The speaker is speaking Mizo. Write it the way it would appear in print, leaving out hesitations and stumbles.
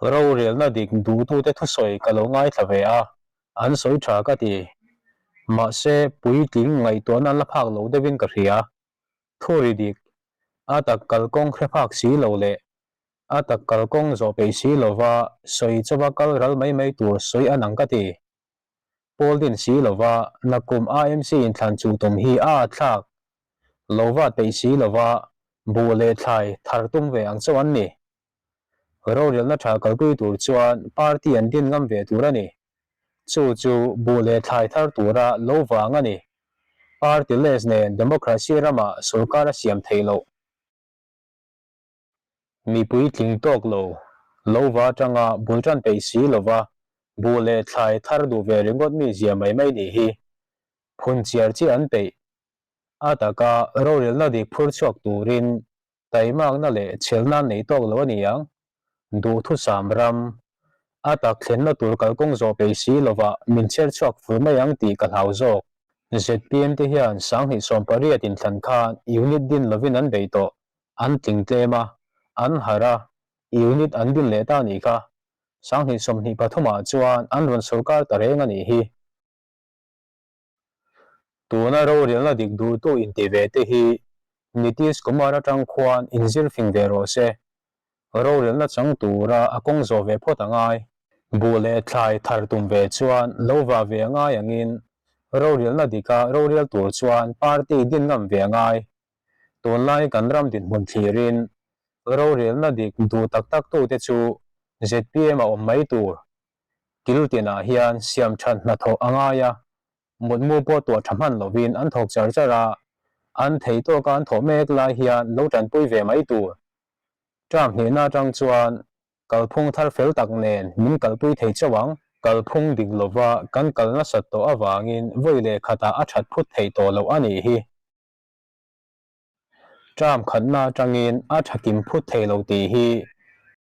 Rorelna dik duhtute thusawi ka lo ngaithla ve a, an sawi tha ka ti. Mahse, puitling ngaihtuahna an la phak lo deuhin ka hria. Thuri dik, a tak kalkawng hre phak si lo leh a tak kalkawng zawh peih si lova sawi chauha kal ral mai mai tur sawi an ang ka ti. Pawl din si lova nakum AMC inthlan chuh tum hi a atthlak lo vat peih si lova buh leh thlai thar tum ve ang chauh an ni. Rorelna tha kalpui tur chuan party an din ngam ve tur a ni. Chu chu buh leh thlai thar tura lo vang a ni. Party less nen democracy ramah sorkar a siam theih loh. Mipui tling tawk lo, lo va atanga bul tan peih si lova buh leh thlai thar duh ve ringawt mi zia mai mai nih hi phun chiar chiah an peih. A taka rorelna dik phur chhuak turin taimakna leh chhelna an nei tawk lo a ni ang. Duhthusam ram, a tak thlenna tur kalkawng zawh peih si lovah min chher chhuak fur mai ang tih ka hlau zawk. Zpm te hian 2018 inthlan khan unit din lovin an bei tawh. An tling tlem a, an harh a, unit an din leh ta nih kha. 2023 ah chuan an rawn sorkar ta reng a nih hi. Tuna rorelna dik duhtu inti ve te hi Nitish Kumar atang khuan inzir fing ve rawh se. Rorelna chang tura a kawng zawh ve phawt a ngai. Buh leh thlai thar tum ve chuan lo va ve a ngai angin rorelna dika rorel tur chuan party din ngam ve a ngai. Tunlai kan ram dinhmun thlirin rorelna dik duh tak tak tute chu zpm a awm mai tur. Kil tinah hian siam that hnathawh a ngai a, mutmu pawh tuah tha hman lovin an thawk char char a, an thei tawka an thawh mek lai hian lo tanpui ve mai tur. Term hnihna atang chuan kalphung thar fel tak nen min kalpui thei chauh ang. Kalphung dik lova kan kal nasat tawh avangin vawi leh khatah a that phut theih tawh loh a nih hi. Term khatna atangin a tha kim phut thei lo tih hi.